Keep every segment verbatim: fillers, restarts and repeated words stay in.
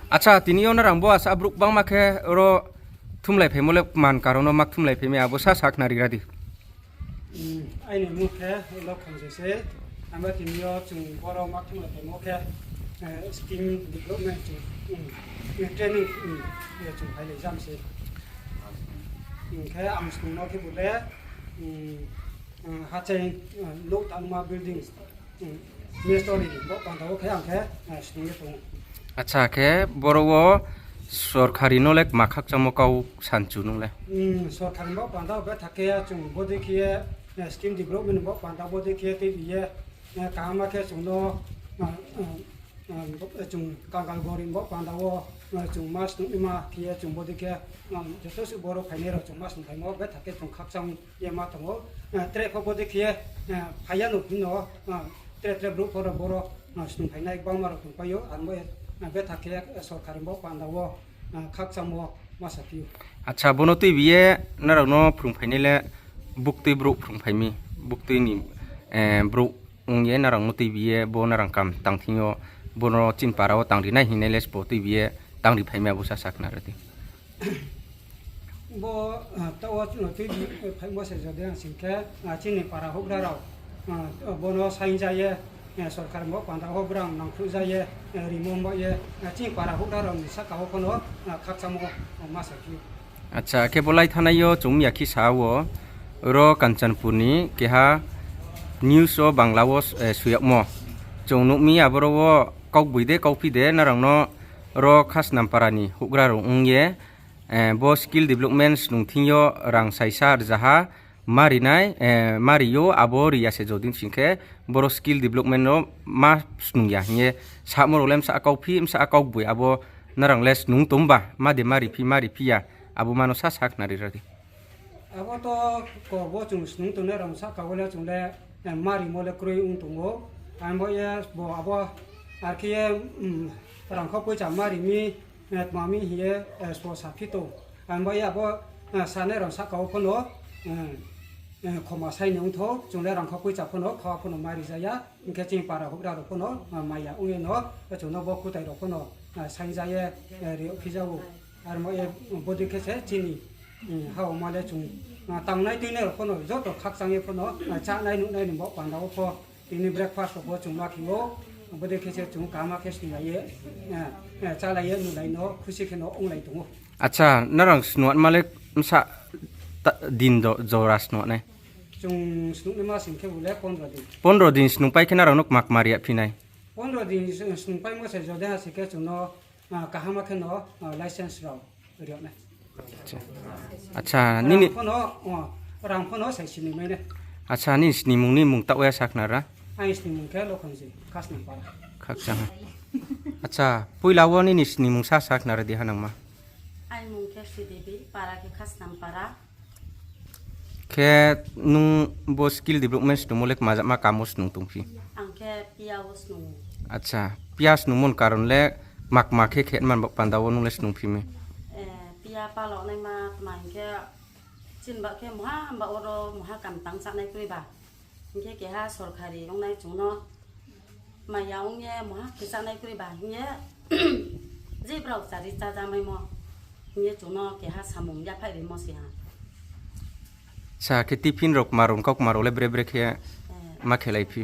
Acha, tini yo nrang bo asa brouh bangma khe oro thumlaiphaimo le man karon no ma thumlaiphai mi, abo sa sakhnari ra di. Aini mung khe Lokhon je se, abo tini yo chung boro ma thumlaiphaimo khe, skill development chung training chung phailai jam se. Khe ang snung no khe bo le, hachai, nouh tangma building, mistri ni bo panda wo khe ang khe snung ye tong ou. Acha, khe boro wo sorkari no le kma khakchangmo kau sanchu nung le? Sorkari bo panda wo betha khe chung bodei khe ye, skill development bo panda bodei khe ye tei ye, kaham khe chung no, chung kangal gori bo panda wo, chung ma snung ma khe ye chung bodei khe, joto suh boro phainai rao chung ma snung phaimo betha khe chung khakchang ye ma tong ou. Tre pho bodei khe ye, phai ya no hing no, tre tre brouh pho rao boro snung phainai gbangma rao tongpai ou, abo betha khe sorkari bo panda wo khakchangmo ma saphi ou. Acha, bo no tuibi ye nrao no phrungphainai le buktui brouh phrungphai mi, buktui ni brouh ong ye nrao no tuibi ye bo nrang kam tang thing yo, bo no chini para wo tangri nai hingnai le sbo tuibi ye tangri phai mi, abo sa sakhnari di. Bo, taoh wo chung no tuibi phaimo se jodi ang sing khe, chini para houhgra rao, bo no saing ja ye, sorkari bo panda wo brang nangkhruh ja ye, rimo ba ye, chini para houhgra rao ni sahka wo pho no khakchangmo ma saphi ou. Acha, khe bo lai thanai yo chung mi ya khe sa wo, ro Kanchanpur ni keha news wo Bangla wo soi yagmo. Chung nuh mi aboro wo kaugboi de kauphi de nrang no ro Khasnampara ni houhgra rao ong ye, bo skill development snung thing yo rang saisa rzaha ma ri nai, ma ri ou, abo ri ya se jodi sing khe boro skill development no ma snung ya hing ye samo rao le bsa kauphi, bsa kaugboi, abo nrang le snung tong ba, ma de ma riphi, ma riphi ya, abo ma no sa sakhnari ra di. Abo to ko bo chung snung tongnai rao sahka wo le chung le, ma rimo le kroi ong tong ou. Ang bo ye bo abo, ar khe ye, rangkho poicha ma ri mi, tma mi hing ye, sbo saphi tong. Ang bo ye abo, sanai rao sahka wo pho no, khoma sai ni ongthou, chung le rangkho poicha pho no, khawa pho no ma ri ja ya, hing khe chini para houhgra rao pho no, maya ong ye no, chung no bo kutai rao pho no, saing ja ye, ri yagphi ja ou. Ar bo ye, bodei khe se chini, ha wo ma le chung, tangnai tuinai rao pho no, joto khakchang ye pho no, chánai nuhnai ni bo panda wo pho, tini breakfast rao pho chung ma khe ou, bodei khe se chung kaham khe snunglai ye, chálai ye nunglai no khusi khe no onglai tong ou. Acha, nrang snungma le bsa din jora snung nai? Chung snungnaima sing khe bo le pondro din. Pondro din snungpai khe nrang no kma kma ri yagphi nai? Pondro din snungpaimo se jodi ha sing khe chung no, kaham khe no, license rao ri yag nai. Acha, rang pho no, rang pho no sai sini mai nai. Acha, nini snimung ni mung taoh ya sakhnari ra. Aini snimung khe Lokhonji, Khasnampara. Khakchang ha. Acha, poila wo nini snimung sa sakhnari di hanangma. Aini mung khe Sridebi, para khe Khasnampara. Khe nung bo skill development snungmo le kma jama kam wo snung tongphi? Ang khe piya wo snung ou. Acha, piya snungmo ni karon le kma kma khe khe man bo panda wo nung le snungphi mi? Piya palaonaima tma hing khe, chini ba khe mungha ba oro mungha kam tang chánai kroi ba. Hing khe keha sorkari ongnai chung no maya ong ye mungha khe chánai kroi ba hing ye, je brao chari chájamaimo hing ye chung no keha samung yaphaih rimo se ha. Sa khe tiffin rao kma rao, kau kma rao le bre bre khe ma khelai phi?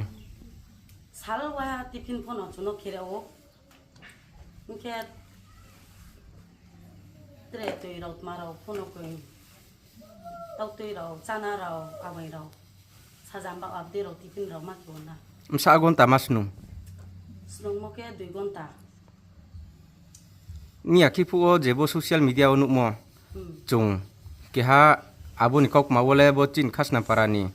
Sal wa tiffin pho no chung no khe ri ou. Hing khe tre tui rao tma rao pho no koi, tautui rao, chána rao, awaing rao, sajam ba abdei rao tiffin rao ma khe ou na. Bsa gonta ma snung? Snungmo khe dui gonta. Miya khe phuh wo je bo social media wo nuhmo, chung keha abo ni kaukma wo le bo chini Khasnampara ni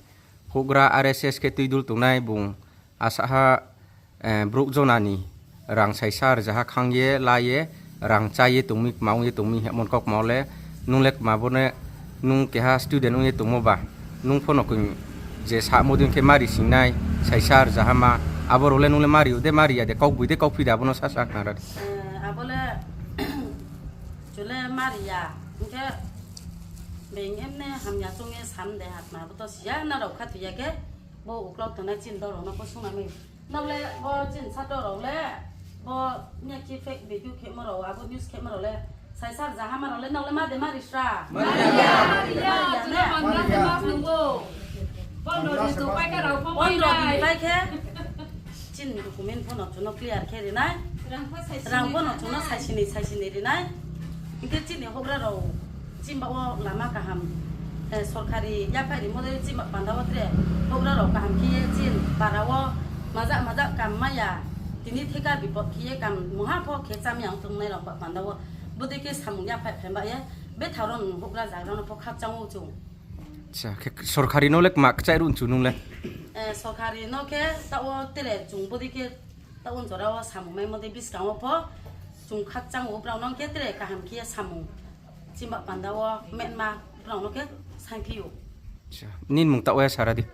houhgra R S S khe tuidul tongnai bung asa ha, brouh jona ni rang saisa rzaha khang ye la ye, rang chá ye tong mi, kma ong ye tong mi hingmo ni kaukma wo le, nung le kma bo ne, nung keha student ong ye tongmo ba, nung pho no koi je samo dei khe mari singnai, saisa rzaha ma, abo rao le nung le mari ou de, mari ya de, kaugboi de, kauphi de, abo no sa sakhnari ra di. Abo le, chung le mari ya, hing khe being emne hamya choung ye sam de, hatma bo to si ya, nrao khathoi ya khe, bo uklau tongnai chini dol rao no pho sung na mi. Nrao le bo chini sato rao le, Bo niya khe fake video khemo rao, abo news khemo rao le, saisa rza hama rao le, nrao le ma de ma ri sra? Ma ri ya. Ma ri ya, ma ri ya, ne? Ma ri ya. Pondro din pai khe, chini document pho no chung no clear khe ri nai. Rang pho no chung no saisi ni, saisi ni ri nai. Hing khe chini houhgra rao chini baoh wo lama kaham, sorkari yaphaih rimo dei chini baoh panda wo tre houhgra rao kaham khe ye chini para wo maja maja kam mai ya. Tini theka bipot khe ye kam mungha pho khe chámya ong tongnai rao baoh panda wo. Bodei khe samung yaphaih phaima ye bethak rao ni houhgra zagra no pho khakchang ou chung. Khe sorkari no le kma kchaih ruh nchu nung le? Sorkari no khe taoh wo tre chung bodei khe taoh wo jora wo samung maimo dei buskang wo pho chung khakchang ou, brao no khe tre kaham khe ye samung chini baoh panda wo metma brao no khe saingphi ou. Nini mung taoh wo ya sara di.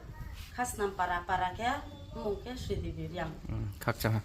Khasnam para, para khe, mmung khe Sridebi Reang. Khakchang ha.